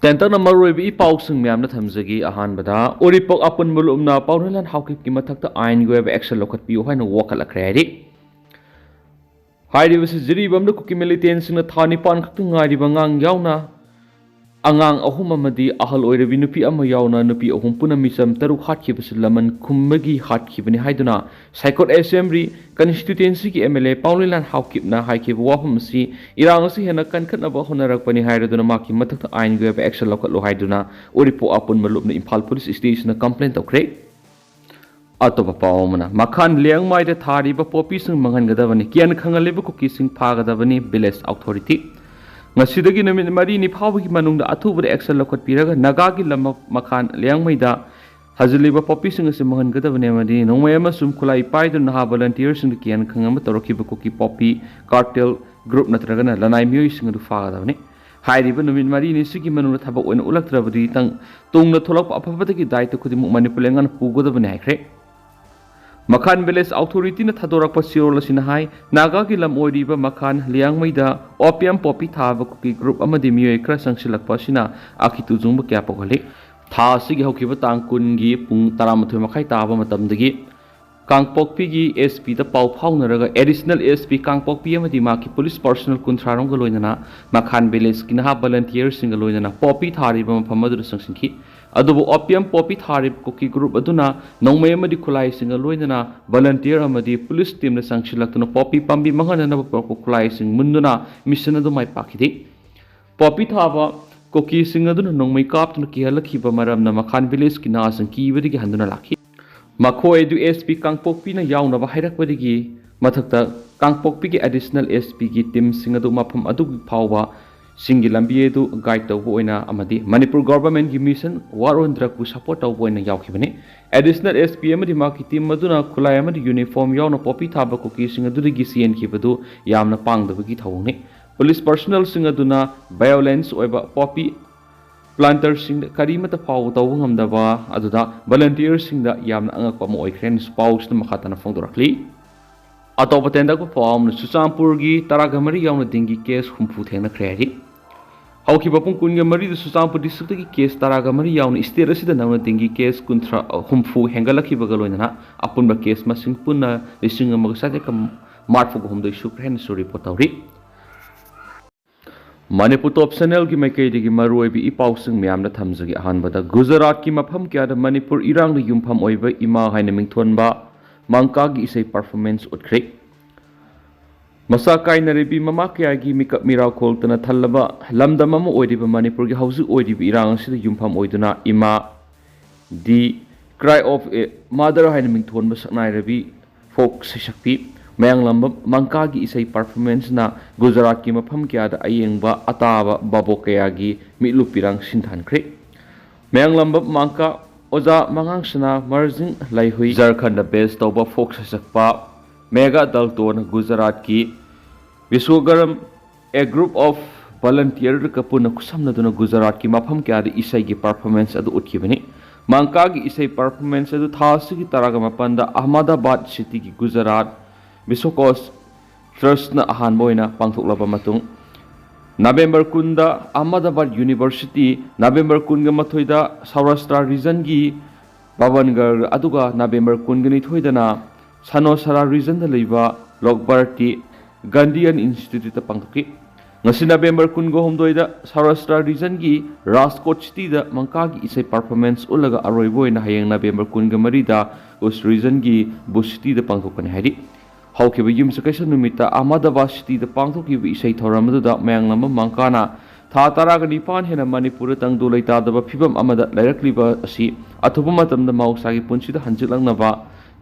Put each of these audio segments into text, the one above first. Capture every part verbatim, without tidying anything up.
ꯇꯦꯟꯇꯛꯅ ꯃꯔꯨꯑꯣꯏꯕ ꯏ ꯄꯥꯎꯁꯤꯡ ꯃꯌꯥꯝꯅ ꯊꯝꯖꯒꯦ꯫ ꯑꯍꯥꯟꯕꯗ, ꯎꯔꯤꯄꯣꯛ ꯑꯄꯨꯟꯕ ꯂꯨꯞꯅ ꯄꯥꯎꯅꯤꯂꯥꯟ ꯍꯥꯎꯀꯤꯞꯀꯤ ꯃꯊꯛꯇ ꯑꯥꯏꯟꯒꯤ ꯑꯣꯏꯕ action ꯂꯧꯈꯠꯄꯤꯌꯨ ꯍꯥꯏꯅ ꯋꯥꯀꯠꯂꯛꯈ꯭ꯔꯦ ꯍꯥꯏꯔꯤ꯫ ꯍꯥꯏꯔꯤꯕꯁꯤ ꯖꯤꯔꯤꯕꯥꯝꯗ ꯀꯨꯀꯤ militantꯁꯤꯡꯅ ꯊꯥ ꯅꯤꯄꯥꯟ ꯈꯛꯇ ꯉꯥꯏꯔꯤꯕ ꯑꯉꯥꯡ ꯌꯥꯎꯅ ꯑꯉꯥꯡ ꯑꯍꯨꯝ ꯑꯃꯗꯤ ꯑꯍꯜ ꯑꯣꯏꯔꯕꯤ ꯅꯨꯄꯤ ꯑꯃ ꯌꯥꯎꯅ ꯅꯨꯄꯤ ꯑꯍꯨꯝ ꯄꯨꯟꯅ ꯃꯤꯆꯝ ꯇꯔꯨꯛ ꯍꯥꯠꯈꯤꯕꯁꯤ ꯂꯃꯟ ꯈꯨꯝꯕꯒꯤ ꯍꯥꯠꯈꯤꯕꯅꯤ ꯍꯥꯏꯗꯨꯅ ꯁꯥꯏꯀꯣꯠ Assembly constituencyꯒꯤ MLA ꯄꯥꯎꯅꯤꯂꯥꯟ ꯍꯥꯎꯀꯤꯞꯅ ꯍꯥꯏꯈꯤꯕ ꯋꯥꯐꯝ ꯑꯁꯤ ꯏꯔꯥꯡ ꯑꯁꯤ ꯍꯦꯟꯅ ꯀꯟꯈꯠꯅꯕ ꯍꯣꯠꯅꯔꯛꯄꯅꯤ ꯍꯥꯏꯔꯗꯨꯅ ꯃꯍꯥꯛꯀꯤ ꯃꯊꯛꯇ ꯑꯥꯏꯟꯒꯤ ꯑꯣꯏꯕ action ꯂꯧꯈꯠꯂꯨ ꯍꯥꯏꯗꯨꯅ ꯎꯔꯤꯄꯣꯛ ꯑꯄꯨꯟꯕ ꯂꯨꯞꯅ ꯏꯝꯐꯥꯜ Police Stationꯗ complain ꯇꯧꯈ꯭ꯔꯦ꯫ ꯑꯇꯣꯞꯄ ꯄꯥꯎ ꯑꯃꯅ, ꯃꯈꯥꯟ ꯂꯤꯌꯥꯡꯃꯩꯗ ꯊꯥꯔꯤꯕ ꯄꯣꯄꯤꯁꯤꯡ ꯃꯥꯡꯍꯟꯒꯗꯕꯅꯤ, ꯀꯤꯌꯥꯟ ꯈꯪꯍꯜꯂꯤꯕ ꯀꯨꯀꯤꯁꯤꯡ ꯐꯥꯒꯗꯕꯅꯤ, village authority꯫ ꯉꯁꯤꯗꯒꯤ ꯅꯨꯃꯤꯠ ꯃꯔꯤꯅꯤ ꯐꯥꯎꯕꯒꯤ ꯃꯅꯨꯡꯗ ꯑꯊꯨꯕꯗ action ꯂꯧꯈꯠꯄꯤꯔꯒ ꯅꯥꯒꯥꯒꯤ ꯂꯝ ꯃꯈꯥꯟ ꯂꯤꯌꯥꯡꯃꯩꯗ ꯍꯖꯤꯜꯂꯤꯕ ꯄꯣꯄꯤꯁꯤꯡ ꯑꯁꯤ ꯃꯥꯡꯍꯟꯒꯗꯕꯅꯤ ꯑꯃꯗꯤ ꯅꯣꯡꯃꯩ ꯑꯃꯁꯨꯡ ꯈꯨꯠꯂꯥꯏ ꯄꯥꯏꯗꯨꯅ ꯅꯍꯥ volunteerꯁꯤꯡꯗ ꯀꯤꯌꯥꯟ ꯈꯪꯍꯟꯕ ꯇꯧꯔꯛꯈꯤꯕ ꯀꯨꯀꯤ ꯄꯣꯄꯤ cartel group ꯅꯠꯇ꯭ꯔꯒꯅ ꯂꯅꯥꯏ ꯃꯤꯑꯣꯏꯁꯤꯡ ꯑꯗꯨ ꯐꯥꯒꯗꯕꯅꯤ꯫ ꯍꯥꯏꯔꯤꯕ ꯅꯨꯃꯤꯠ ꯃꯔꯤꯅꯤꯁꯤꯒꯤ ꯃꯅꯨꯡꯗ ꯊꯕꯛ ꯑꯣꯏꯅ ꯎꯠꯂꯛꯇ꯭ꯔꯕꯗꯤ ꯇꯪ-, ꯇꯨꯡꯗ ꯊꯣꯛꯂꯛꯄ ꯑꯐꯕꯗꯒꯤ ꯗꯥꯏꯇ ꯈꯨꯗꯤꯡꯃꯛ ꯃꯅꯤꯄꯨꯔ ꯂꯩꯉꯥꯛꯅ ꯄꯨꯒꯗꯕꯅꯤ ꯍꯥꯏꯈ꯭ꯔꯦ꯫ ꯃꯈꯥꯟ village authorityꯅ ꯊꯥꯗꯣꯔꯛꯄ ꯆꯦꯔꯣꯜ ꯑꯁꯤꯅ ꯍꯥꯏ, ꯅꯥꯒꯥꯒꯤ ꯂꯝ ꯑꯣꯏꯔꯤꯕ ꯃꯈꯥꯟ ꯂꯤꯌꯥꯡꯃꯩꯗ opium poppy ꯊꯥꯕ ꯀꯨꯀꯤ group ꯑꯃꯗꯤ ꯃꯤꯑꯣꯏ ꯈꯔ ꯆꯪꯁꯤꯜꯂꯛꯄ ꯑꯁꯤꯅ ꯑꯀꯤꯇꯨ ꯆꯨꯡꯕ ꯀꯌꯥ ꯄꯣꯛꯍꯜꯂꯤ꯫ ꯊꯥ ꯑꯁꯤꯒꯤ ꯍꯧꯈꯤꯕ ꯇꯥꯡ ꯀꯨꯟꯒꯤ ꯄꯨꯡ ꯇꯔꯥꯃꯥꯊꯣꯏ ꯃꯈꯥꯏ ꯇꯥꯕ ꯃꯇꯝꯗꯒꯤ ꯀꯥꯡꯄꯣꯛꯄꯤꯒꯤ SP ꯗ ꯄꯥꯎ ꯐꯥꯎꯅꯔꯒ additional SP ꯀꯥꯡꯄꯣꯛꯄꯤ ꯑꯃꯗꯤ ꯃꯍꯥꯛꯀꯤ police personnel ꯀꯨꯟꯊ꯭ꯔꯥ ꯔꯣꯝꯒ ꯂꯣꯏꯅꯅ ꯃꯈꯥꯟ villageꯀꯤ ꯅꯍꯥ volunteerꯁꯤꯡꯒ ꯂꯣꯏꯅꯅ poppy ꯊꯥꯔꯤꯕ ꯃꯐꯝ ꯑꯗꯨꯗ ꯆꯪꯁꯤꯟꯈꯤ꯫ ꯑꯗꯨꯕꯨ opium poppy ꯊꯥꯔꯤꯕ ꯀꯨꯀꯤ group ꯑꯗꯨꯅ ꯅꯣꯡꯃꯩ ꯑꯃꯗꯤ ꯈꯨꯠꯂꯥꯏꯁꯤꯡꯒ ꯂꯣꯏꯅꯅ volunteer ꯑꯃꯗꯤ police teamꯅ ꯆꯪꯁꯤꯜꯂꯛꯇꯨꯅ poppy ꯄꯥꯝꯕꯤ ꯃꯥꯡꯍꯟꯅꯅꯕ ꯄꯨꯔꯛꯄ ꯈꯨꯠꯂꯥꯏꯁꯤꯡ ꯃꯨꯟꯗꯨꯅ mission ꯑꯗꯨ ꯃꯥꯏ ꯄꯥꯛꯈꯤꯗꯦ꯫ Poppy ꯊꯥꯕ ꯀꯨꯀꯤꯁꯤꯡ ꯑꯗꯨꯅ ꯅꯣꯡꯃꯩ ꯀꯥꯞꯇꯨꯅ ꯀꯤꯍꯜꯂꯛꯈꯤꯕ ꯃꯔꯝꯅ ꯃꯈꯥꯟ villageꯀꯤ ꯅꯍꯥꯁꯤꯡ ꯀꯤꯕꯗꯒꯤ ꯍꯟꯗꯨꯅ ꯂꯥꯛꯈꯤ꯫ ꯃꯈꯣꯏ ꯑꯗꯨ SP ꯀꯥꯡꯄꯣꯛꯄꯤꯅ ꯌꯥꯎꯅꯕ ꯍꯥꯏꯔꯛꯄꯗꯒꯤ ꯃꯊꯛꯇ ꯀꯥꯡꯄꯣꯛꯄꯤꯒꯤ additional SPꯒꯤ teamꯁꯤꯡ ꯑꯗꯨ ꯃꯐꯝ ꯑꯗꯨꯒꯤ ꯐꯥꯎꯕ ꯁꯤꯡꯒꯤ ꯂꯝꯕꯤ ꯑꯗꯨ guide ꯇꯧꯕ ꯑꯣꯏꯅ ꯑꯃꯗꯤ Manipur governmentꯀꯤ mission war on drugꯄꯨ support ꯇꯧꯕ ꯑꯣꯏꯅ ꯌꯥꯎꯈꯤꯕꯅꯤ꯫ Additional SP ꯑꯃꯗꯤ ꯃꯍꯥꯛꯀꯤ team ꯑꯗꯨꯅ ꯈꯨꯠꯂꯥꯏ ꯑꯃꯗꯤ uniform ꯌꯥꯎꯅ poppy ꯊꯥꯕ ꯀꯨꯀꯤꯁꯤꯡ ꯑꯗꯨꯗꯒꯤ ꯆꯦꯟꯈꯤꯕꯗꯨ ꯌꯥꯝꯅ ꯄꯥꯡꯗꯕꯒꯤ ꯊꯧꯑꯣꯡꯅꯤ꯫ Police personnelꯁꯤꯡ ꯑꯗꯨꯅ violence ꯑꯣꯏꯕ poppy planterꯁꯤꯡꯗ ꯀꯔꯤꯃꯠꯇ ꯐꯥꯎꯕ ꯇꯧꯕ ꯉꯝꯗꯕ ꯑꯗꯨꯗ volunteerꯁꯤꯡꯗ ꯌꯥꯝꯅ ꯑꯉꯛꯄ ꯑꯃ ꯑꯣꯏꯈ꯭ꯔꯦ ꯍꯥꯏꯅꯁꯨ ꯄꯥꯎꯁꯤꯅ ꯃꯈꯥ ꯇꯥꯅ ꯐꯣꯡꯗꯣꯔꯛꯂꯤ꯫ ꯑꯇꯣꯞꯄ ꯇꯦꯟꯇꯛꯄ ꯄꯥꯎ ꯑꯃꯅ, ꯆꯨꯔꯆꯥꯟꯄꯨꯔꯒꯤ ꯇꯔꯥꯒ ꯃꯔꯤ ꯌꯥꯎꯅ dengue case ꯍꯨꯝꯐꯨ ꯊꯦꯡꯅꯈ꯭ꯔꯦ ꯍꯥꯏꯔꯤ꯫ ꯍꯧꯈꯤꯕ ꯄꯨꯡ ꯀꯨꯟꯒ ꯃꯔꯤꯗ ꯆꯨꯔꯆꯥꯟꯄꯨꯔ ꯗꯤꯁꯇ꯭ꯔꯤꯛꯇꯒꯤ ꯀꯦꯁ ꯇꯔꯥꯒ ꯃꯔꯤ ꯌꯥꯎꯅ ꯁ꯭ꯇꯦꯠ ꯑꯁꯤꯗ ꯅꯧꯅ ꯗꯦꯡꯒꯤ ꯀꯦꯁ ꯀꯨꯟꯊ꯭ꯔꯥ ꯍꯨꯝꯐꯨ ꯍꯦꯟꯒꯠꯂꯛꯈꯤꯕꯒ ꯂꯣꯏꯅꯅ ꯑꯄꯨꯟꯕ ꯀꯦꯁ ꯃꯁꯤꯡ ꯄꯨꯟꯅ ꯂꯤꯁꯤꯡ ꯑꯃꯒ ꯆꯥꯇ꯭ꯔꯦꯠꯀ ꯃꯔꯤꯐꯨꯒ ꯍꯨꯝꯗꯣꯏ ꯁꯨꯈ꯭ꯔꯦ ꯍꯥꯏꯅꯁꯨ ꯔꯤꯄꯣꯔꯠ ꯇꯧꯔꯤ꯫ ꯃꯅꯤꯄꯨꯔ ꯇꯣꯞ ꯆꯦꯅꯦꯜꯒꯤ ꯃꯥꯏꯀꯩꯗꯒꯤ ꯃꯔꯨꯑꯣꯏꯕ ꯏ ꯄꯥꯎꯁꯤꯡ ꯃꯌꯥꯝꯗ ꯊꯝꯖꯒꯦ꯫ ꯑꯍꯥꯟꯕꯗ, ꯒꯨꯖꯔꯥꯠꯀꯤ ꯃꯐꯝ ꯀꯌꯥꯗ ꯃꯅꯤꯄꯨꯔ ꯏꯔꯥꯡꯗ ꯌꯨꯝꯐꯝ ꯑꯣꯏꯕ ꯏꯃꯥ ꯍꯥꯏꯅ ꯃꯤꯡꯊꯣꯟꯕ ꯃꯪꯀꯥꯒꯤ ꯏꯁꯩ ꯄꯔꯐꯣꯔꯃꯦꯟꯁ ꯎꯠꯈ꯭ꯔꯦ꯫ ꯃꯁꯥ ꯀꯥꯏꯅꯔꯕꯤ ꯃꯃꯥ ꯀꯌꯥꯒꯤ ꯃꯤꯀꯞ ꯃꯤꯔꯥꯎꯈꯣꯜꯇꯅ ꯊꯜꯂꯕ ꯂꯝꯗꯝ ꯑꯃ ꯑꯣꯏꯔꯤꯕ ꯃꯅꯤꯄꯨꯔꯒꯤ ꯍꯧꯖꯤꯛ ꯑꯣꯏꯔꯤꯕ ꯏꯔꯥꯡ ꯑꯁꯤꯗ ꯌꯨꯝꯐꯝ ꯑꯣꯏꯗꯨꯅ ꯏꯃꯥ, ꯗꯤ ꯀ꯭ꯔꯥꯏ ꯑꯣꯐ ꯑꯦ ꯃꯥꯗꯔ ꯍꯥꯏꯅ ꯃꯤꯡꯊꯣꯟꯕ ꯁꯛꯅꯥꯏꯔꯕꯤ ꯐꯣꯛ ꯁꯩꯁꯛꯄꯤ ꯃꯌꯥꯡꯂꯝꯕꯝ ꯃꯪꯀꯥꯒꯤ ꯏꯁꯩ ꯄꯔꯐꯣꯔꯃꯦꯟꯁꯅ ꯒꯨꯖꯔꯥꯠꯀꯤ ꯃꯐꯝ ꯀꯌꯥꯗ ꯑꯌꯦꯡꯕ ꯑꯇꯥꯕ ꯚꯥꯕꯣꯛ ꯀꯌꯥꯒꯤ ꯃꯤꯠꯂꯨ ꯄꯤꯔꯥꯡ ꯁꯤꯟꯊꯍꯟꯈ꯭ꯔꯦ꯫ ꯃꯌꯥꯡꯂꯝꯕꯝ ꯃꯪꯀꯥ ꯑꯣꯖꯥ ꯃꯉꯥꯡꯁꯅꯥ ꯃꯔꯖꯤꯡ ꯂꯩꯍꯨꯏ ꯖꯔꯈꯟꯗ ꯕꯦꯁ ꯇꯧꯕ ꯐꯣꯛ ꯁꯩꯁꯛꯄ ꯃꯦꯒꯥ ꯗꯜꯇꯣꯅ ꯒꯨꯖꯔꯥꯠꯀꯤ ꯕꯤꯁ꯭ꯋꯒꯔꯝ ꯑꯦ ꯒ꯭ꯔꯨꯞ ꯑꯣꯐ ꯚꯣꯂꯟꯇꯤꯌꯔꯒ ꯄꯨꯟꯅ ꯈꯨꯠꯁꯝꯅꯗꯨꯅ ꯒꯨꯖꯔꯥꯠꯀꯤ ꯃꯐꯝ ꯀꯌꯥꯗ ꯏꯁꯩꯒꯤ ꯄꯔꯐꯣꯔꯃꯦꯟꯁ ꯑꯗꯨ ꯎꯠꯈꯤꯕꯅꯤ꯫ ꯃꯪꯀꯥꯒꯤ ꯏꯁꯩ ꯄꯔꯐꯣꯔꯃꯦꯟꯁ ꯑꯗꯨ ꯊꯥ ꯑꯁꯤꯒꯤ ꯇꯔꯥꯒ ꯃꯥꯄꯟꯗ ꯑꯍꯃꯗꯥꯕꯥꯗ ꯁꯤꯇꯤꯒꯤ ꯒꯨꯖꯔꯥꯠ ꯕꯤꯁꯣꯀꯣꯁ ꯇ꯭ꯔꯁꯅ ꯑꯍꯥꯟꯕ ꯑꯣꯏꯅ ꯄꯥꯡꯊꯣꯛꯂꯕ ꯃꯇꯨꯡ, ꯅꯕꯦꯝꯕꯔ ꯀꯨꯟꯗ ꯑꯍꯃꯗꯥꯕꯥꯗ ꯌꯨꯅꯤꯚꯔꯁꯤꯇꯤ, ꯅꯕꯦꯝꯕꯔ ꯀꯨꯟꯒ ꯃꯥꯊꯣꯏꯗ ꯁꯧꯔꯥꯁꯇ꯭ꯔ ꯔꯤꯖꯟꯒꯤ ꯚꯕꯟꯒꯔ, ꯑꯗꯨꯒ ꯅꯕꯦꯝꯕꯔ ꯀꯨꯟꯒ ꯅꯤꯊꯣꯏꯗꯅ ꯁꯅꯣꯁꯔꯥ ꯔꯤꯖꯟꯗ ꯂꯩꯕ ꯂꯣꯛꯕꯥꯔꯇꯤ ꯒꯥꯟꯙꯤꯌꯟ ꯏꯟꯁꯇꯤꯇ꯭ꯌꯨꯠꯇ ꯄꯥꯡꯊꯣꯛꯈꯤ꯫ ꯉꯁꯤ ꯅꯕꯦꯝꯕꯔ ꯀꯨꯟꯒ ꯍꯨꯝꯗꯣꯏꯗ ꯁꯧꯔꯥꯁꯇ꯭ꯔ ꯔꯤꯖꯟꯒꯤ ꯔꯥꯖꯀꯣꯠ ꯁꯤꯇꯤꯗ ꯃꯪꯀꯥꯒꯤ ꯏꯁꯩ ꯄꯔꯐꯣꯔꯃꯦꯟꯁ ꯎꯠꯂꯒ ꯑꯔꯣꯏꯕ ꯑꯣꯏꯅ ꯍꯌꯦꯡ ꯅꯕꯦꯝꯕꯔ ꯀꯨꯟꯒ ꯃꯔꯤꯗ ꯎꯁ ꯔꯤꯖꯟꯒꯤ ꯕꯨꯁ ꯁꯤꯇꯤꯗ ꯄꯥꯡꯊꯣꯛꯀꯅꯤ ꯍꯥꯏꯔꯤ꯫ ꯍꯧꯈꯤꯕ ꯌꯨꯝꯁꯀꯩꯁ ꯅꯨꯃꯤꯠꯇ ꯑꯍꯃꯗꯥꯕꯥꯗ ꯁꯤꯇꯤꯗ ꯄꯥꯡꯊꯣꯛꯈꯤꯕ ꯏꯁꯩ ꯊꯧꯔꯝ ꯑꯗꯨꯗ ꯃꯌꯥꯡꯂꯝꯕꯝ ꯃꯪꯀꯥꯅ ꯊꯥ ꯇꯔꯥꯒ ꯅꯤꯄꯥꯟ ꯍꯦꯟꯅ ꯃꯅꯤꯄꯨꯔꯗ ꯇꯪꯗꯨ ꯂꯩꯇꯥꯗꯕ ꯐꯤꯕꯝ ꯑꯃꯗ ꯂꯩꯔꯛꯂꯤꯕ ꯑꯁꯤ ꯑꯊꯨꯕ ꯃꯇꯝꯗ ꯃꯍꯧꯁꯥꯒꯤ ꯄꯨꯟꯁꯤꯗ ꯍꯟꯖꯤꯜꯂꯛꯅꯕ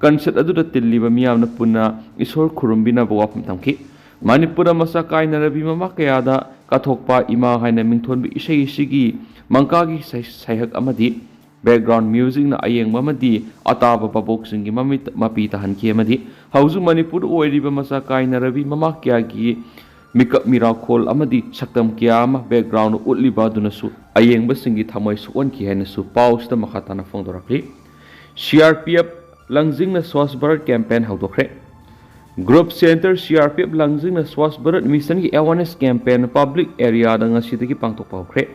ꯀꯟꯁꯔꯠ ꯑꯗꯨꯗ ꯇꯤꯜꯂꯤꯕ ꯃꯤꯌꯥꯝꯅ ꯄꯨꯟꯅ ꯏꯁꯣꯔ ꯈꯨꯔꯨꯝꯕꯤꯅꯕ ꯋꯥꯐꯝ ꯊꯝꯈꯤ꯫ ꯃꯅꯤꯄꯨꯔꯗ ꯃꯆꯥ ꯀꯥꯏꯅꯔꯕꯤ ꯃꯃꯥ ꯀꯌꯥꯗ ꯀꯠꯊꯣꯛꯄ ꯏꯃꯥ ꯍꯥꯏꯅ ꯃꯤꯡꯊꯣꯟꯕ ꯏꯁꯩ ꯑꯁꯤꯒꯤ ꯃꯪꯀꯥꯒꯤ ꯁꯩ-, ꯁꯩꯍꯛ ꯑꯃꯗꯤ ꯕꯦꯛꯒ꯭ꯔꯥꯎꯟ ꯃ꯭ꯌꯨꯖꯤꯛꯅ ꯑꯌꯦꯡꯕ ꯑꯃꯗꯤ ꯑꯇꯥꯕ ꯚꯥꯕꯣꯛꯁꯤꯡꯒꯤ ꯃꯃꯤꯠ ꯃꯄꯤ ꯇꯥꯍꯟꯈꯤ ꯑꯃꯗꯤ ꯍꯧꯖꯤꯛ ꯃꯅꯤꯄꯨꯔꯗ ꯑꯣꯏꯔꯤꯕ ꯃꯆꯥ ꯀꯥꯏꯅꯔꯕꯤ ꯃꯃꯥ ꯀꯌꯥꯒꯤ ꯃꯤꯀꯞ ꯃꯤꯔꯥꯎꯈꯣꯜ ꯑꯃꯗꯤ ꯁꯛꯇꯝ ꯀꯌꯥ ꯑꯃ ꯕꯦꯛꯒ꯭ꯔꯥꯎꯟꯗ ꯎꯠꯂꯤꯕ ꯑꯗꯨꯅꯁꯨ ꯑꯌꯦꯡꯕꯁꯤꯡꯒꯤ ꯊꯃꯣꯏ ꯁꯣꯛꯍꯟꯈꯤ ꯍꯥꯏꯅꯁꯨ ꯄꯥꯎꯁꯤꯗ ꯃꯈꯥ ꯇꯥꯅ ꯐꯣꯡꯗꯣꯔꯛꯂꯤ꯫ ꯁꯤ ꯑꯥꯔ ꯄꯤ ꯑꯦꯐ ꯂꯪꯖꯤꯡꯅ ꯁ꯭ꯋꯥꯁ ꯚꯥꯔꯠ ꯀꯦꯝꯄꯦꯟ ꯍꯧꯗꯣꯛꯈ꯭ꯔꯦ꯫ Group Center C R P F ꯂꯪꯖꯤꯡꯅ Swachh Bharat Mission ꯒꯤ awareness campaign public area ꯗ ꯉꯁꯤꯗꯒꯤ ꯄꯥꯡꯊꯣꯛꯄ ꯍꯧꯈ꯭ꯔꯦ꯫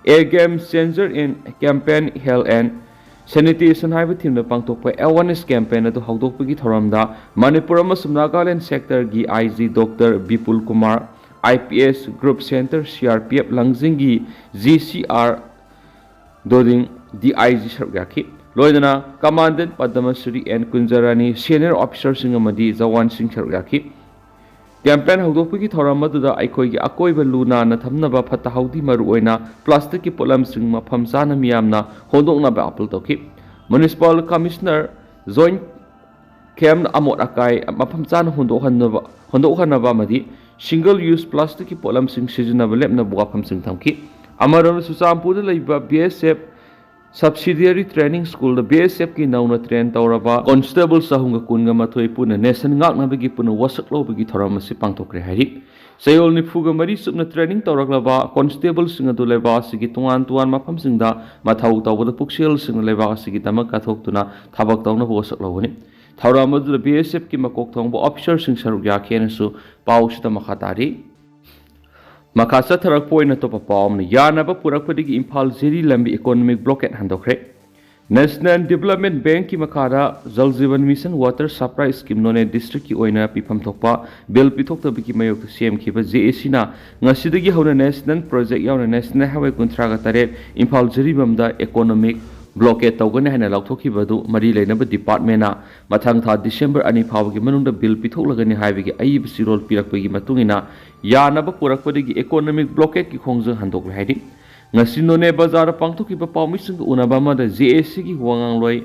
A Game Changer in Campaign Health and Sanitation ꯍꯥꯏꯕ theme ꯗ ꯄꯥꯡꯊꯣꯛꯄ awareness campaign ꯑꯗꯨ ꯍꯧꯗꯣꯛꯄꯒꯤ ꯊꯧꯔꯝꯗ ꯃꯅꯤꯄꯨꯔ ꯑꯃꯁꯨꯡ ꯅꯥꯒꯥꯂꯦꯟ sector ꯒꯤ I G Doctor Bipul Kumar, I P S, Group Center C R P F ꯂꯪꯖꯤꯡꯒꯤ G C R ꯗꯣꯗꯤꯡ D I G ꯁꯔꯨꯛ ꯌꯥꯈꯤ꯫ ꯂꯣꯏꯅꯅ Commandant Padmasree N ꯀꯨꯟꯖꯔꯥꯅꯤ, senior officer ꯁꯤꯡ ꯑꯃꯗꯤ ꯖꯋꯥꯟꯁꯤꯡ ꯁꯔꯨꯛ ꯌꯥꯈꯤ꯫ Campaign ꯍꯧꯗꯣꯛꯄꯒꯤ ꯊꯧꯔꯝ ꯑꯗꯨꯗ ꯑꯩꯈꯣꯏꯒꯤ ꯑꯀꯣꯏꯕ ꯂꯨ ꯅꯥꯟꯅ ꯊꯝꯅꯕ, ꯐꯠꯇ ꯍꯥꯎꯗꯤ ꯃꯔꯨꯑꯣꯏꯅ plastic ꯀꯤ ꯄꯣꯠꯂꯝꯁꯤꯡ ꯃꯐꯝ ꯆꯥꯅ ꯃꯤꯌꯥꯝꯅ ꯍꯨꯟꯗꯣꯛꯅꯕ appeal ꯇꯧꯈꯤ꯫ Municipal Commissioner Joint ꯈꯦꯝꯅ ꯑꯃꯣꯠ ꯑꯀꯥꯏ ꯃꯐꯝ ꯆꯥꯅ ꯍꯨꯟꯗꯣꯛꯍꯟꯅꯕ, ꯍꯨꯟꯗꯣꯛꯍꯟꯅꯕ ꯑꯃꯗꯤ single use plastic ꯀꯤ ꯄꯣꯠꯂꯝꯁꯤꯡ ꯁꯤꯖꯤꯟꯅꯕ ꯂꯦꯞꯅꯕ ꯋꯥꯐꯝꯁꯤꯡ ꯊꯝꯈꯤ꯫ ꯑꯃꯔꯣꯝꯗ ꯆꯨꯔꯆꯥꯟꯄꯨꯔꯗ ꯂꯩꯕ B S F Subsidiary Training School ꯗ B S F ꯀꯤ ꯅꯧꯅ train ꯇꯧꯔꯕ constable ꯆꯍꯨꯝꯒ ꯀꯨꯟꯒ ꯃꯥꯊꯣꯏ ꯄꯨꯟꯅ nation ꯉꯥꯛꯅꯕꯒꯤ ꯄꯨꯟꯅ ꯋꯥꯁꯛ ꯂꯧꯕꯒꯤ ꯊꯧꯔꯝ ꯑꯁꯤ ꯄꯥꯡꯊꯣꯛꯈ꯭ꯔꯦ ꯍꯥꯏꯔꯤ꯫ ꯆꯌꯣꯜ ꯅꯤꯐꯨꯒ ꯃꯔꯤ ꯆꯨꯞꯅ training ꯇꯧꯔꯛꯂꯕ constable ꯁꯤꯡ ꯑꯗꯨ ꯂꯩꯕꯥꯛ ꯑꯁꯤꯒꯤ ꯇꯣꯉꯥꯟ ꯇꯣꯉꯥꯟꯕ ꯃꯐꯝꯁꯤꯡꯗ ꯃꯊꯧ ꯇꯧꯕꯗ ꯄꯨꯛꯆꯦꯜꯁꯤꯡꯅ ꯂꯩꯕꯥꯛ ꯑꯁꯤꯒꯤꯗꯃꯛ ꯀꯠꯊꯣꯛꯇꯨꯅ ꯊꯕꯛ ꯇꯧꯅꯕ ꯋꯥꯁꯛ ꯂꯧꯕꯅꯤ꯫ ꯊꯧꯔꯝ ꯑꯗꯨꯗ B S F ꯀꯤ ꯃꯀꯣꯛ ꯊꯣꯡꯕ officer ꯁꯤꯡ ꯁꯔꯨꯛ ꯌꯥꯈꯤ ꯍꯥꯏꯅꯁꯨ ꯄꯥꯎꯁꯤꯗ ꯃꯈꯥ ꯇꯥꯔꯤ꯫ ꯃꯈꯥ ꯆꯠꯊꯔꯛꯄ ꯑꯣꯏꯅ ꯑꯇꯣꯞꯄ ꯄꯥꯎ ꯑꯃꯅ, ꯌꯥꯅꯕ ꯄꯨꯔꯛꯄꯗꯒꯤ ꯏꯝꯐꯥꯜ ꯖꯤꯔꯤ ꯂꯝꯕꯤ economic blockade ꯍꯟꯗꯣꯛꯈ꯭ꯔꯦ꯫ National Development Bank ꯀꯤ ꯃꯈꯥꯗ Jal Jeevan Mission Water Supply Scheme ꯅꯣꯅꯦ district ꯀꯤ ꯑꯣꯏꯅ ꯄꯤꯐꯝ ꯊꯣꯛꯄ bill ꯄꯤꯊꯣꯛꯇꯕꯒꯤ ꯃꯥꯌꯣꯛꯇ ꯁꯦꯝꯈꯤꯕ J A C ꯅ ꯉꯁꯤꯗꯒꯤ ꯍꯧꯅ national project ꯌꯥꯎꯅ National Highway ꯀꯨꯟꯊ꯭ꯔꯥꯒ ꯇꯔꯦꯠ ꯏꯝꯐꯥꯜ ꯖꯤꯔꯤꯕꯝꯗ economic blockade ꯇꯧꯒꯅꯤ ꯍꯥꯏꯅ ꯂꯥꯎꯊꯣꯛꯈꯤꯕ ꯑꯗꯨ ꯃꯔꯤ ꯂꯩꯅꯕ department ꯅ ꯃꯊꯪ ꯊꯥ December ꯑꯅꯤ ꯐꯥꯎꯕꯒꯤ ꯃꯅꯨꯡꯗ bill ꯄꯤꯊꯣꯛꯂꯒꯅꯤ ꯍꯥꯏꯕꯒꯤ ꯑꯏꯕ ꯆꯦꯔꯣꯜ ꯄꯤꯔꯛꯄꯒꯤ ꯃꯇꯨꯡ ꯏꯟꯅ, ꯌꯥꯅꯕ ꯄꯨꯔꯛꯄꯗꯒꯤ economic blockade ꯀꯤ ꯈꯣꯡꯖꯪ ꯍꯟꯗꯣꯛꯂꯦ ꯍꯥꯏꯔꯤ꯫ ꯉꯁꯤ ꯅꯣꯅꯦ ꯕꯖꯥꯔꯗ ꯄꯥꯡꯊꯣꯛꯈꯤꯕ ꯄꯥꯎꯃꯤꯁꯤꯡꯒ ꯎꯅꯕ ꯑꯃꯗ J A C ꯒꯤ ꯋꯥ ꯉꯥꯡꯂꯣꯏ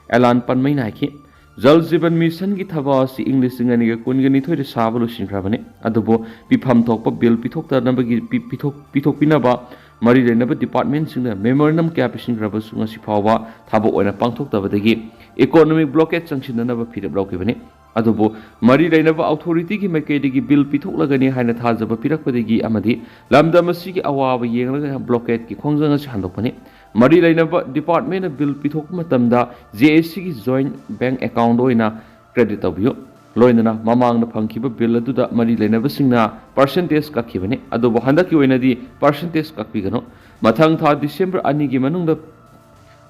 ꯑꯦꯂꯥꯟ ꯄꯟꯃꯩꯅ ꯍꯥꯏꯈꯤ, Jal Jeevan Mission ꯒꯤ ꯊꯕꯛ ꯑꯁꯤ ꯏꯪ ꯂꯤꯁꯤꯡ ꯑꯅꯤꯒ ꯀꯨꯟꯒ ꯅꯤꯊꯣꯏꯗ ꯁꯥꯕ ꯂꯣꯏꯁꯤꯟꯈ꯭ꯔꯕꯅꯤ꯫ ꯑꯗꯨꯕꯨ ꯄꯤꯐꯝ ꯊꯣꯛꯄ bill ꯄꯤꯊꯣꯛꯇꯅꯕꯒꯤ ꯄꯤ-, ꯄꯤꯊꯣꯛ-, ꯄꯤꯊꯣꯛꯄꯤꯅꯕ ꯃꯔꯤ ꯂꯩꯅꯕ department ꯁꯤꯡꯗ memorandum ꯀꯌꯥ ꯄꯤꯁꯤꯟꯈ꯭ꯔꯕꯁꯨ ꯉꯁꯤ ꯐꯥꯎꯕ ꯊꯕꯛ ꯑꯣꯏꯅ ꯄꯥꯡꯊꯣꯛꯇꯕꯗꯒꯤ economic blockade ꯆꯪꯁꯤꯟꯅꯅꯕ ꯐꯤꯔꯦꯞ ꯂꯧꯈꯤꯕꯅꯤ꯫ ꯑꯗꯨꯕꯨ ꯃꯔꯤ ꯂꯩꯅꯕ authority ꯒꯤ ꯃꯥꯏꯀꯩꯗꯒꯤ bill ꯄꯤꯊꯣꯛꯂꯒꯅꯤ ꯍꯥꯏꯅ ꯊꯥꯖꯕ ꯄꯤꯔꯛꯄꯗꯒꯤ ꯑꯃꯗꯤ ꯂꯝꯗꯝ ꯑꯁꯤꯒꯤ ꯑꯋꯥꯕ ꯌꯦꯡꯂꯒ blockade ꯀꯤ ꯈꯣꯡꯖꯪ ꯑꯁꯤ ꯍꯟꯗꯣꯛꯄꯅꯤ꯫ ꯃꯔꯤ ꯂꯩꯅꯕ department ꯅ bill ꯄꯤꯊꯣꯛꯄ ꯃꯇꯝꯗ J A C ꯒꯤ joint bank account ꯑꯣꯏꯅ credit ꯇꯧꯕꯤꯌꯨ꯫ ꯂꯣꯏꯅꯅ ꯃꯃꯥꯡꯗ ꯐꯪꯈꯤꯕ ꯕꯤꯜ ꯑꯗꯨꯗ ꯃꯔꯤ ꯂꯩꯅꯕꯁꯤꯡꯅ ꯄꯥꯔꯁꯦꯟꯇꯦꯖ ꯀꯛꯈꯤꯕꯅꯤ, ꯑꯗꯨꯕꯨ ꯍꯟꯗꯛꯀꯤ ꯑꯣꯏꯅꯗꯤ ꯄꯥꯔꯁꯦꯟꯇꯦꯖ ꯀꯛꯄꯤꯒꯅꯨ꯫ ꯃꯊꯪ ꯊꯥ ꯗꯤꯁꯦꯝꯕꯔ ꯑꯅꯤꯒꯤ ꯃꯅꯨꯡꯗ